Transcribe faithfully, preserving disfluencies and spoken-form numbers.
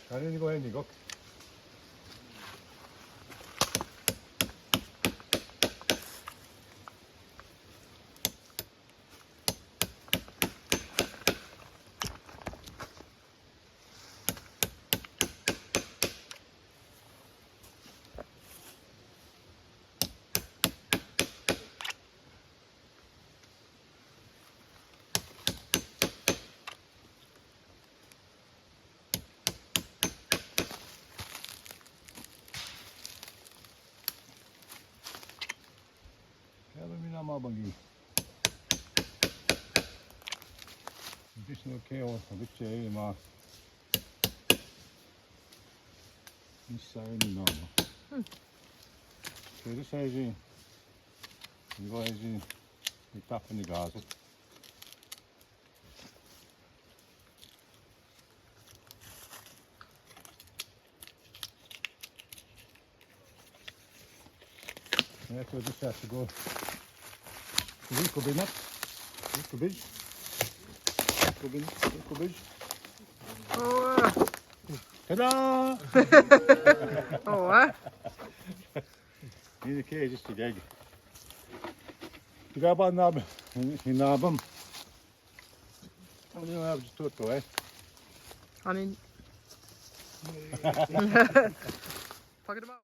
Kani ni go, ni go. Kelo mi na ma bangi. Bis no keo, bis e ma. Isa e ni na ma. Hmm. Kelo sa e si. Ni go e si. Ni tapa ni gazo. Eko, disa, eko. Eko, bena. Eko, bej. Eko, bena. Eko, bej. Oa. Tada! Oa. Ini ke, just a gag. Tiga ba nab, hinabam. Ano yung abs toto, eh? Ano yun? Pakita mo.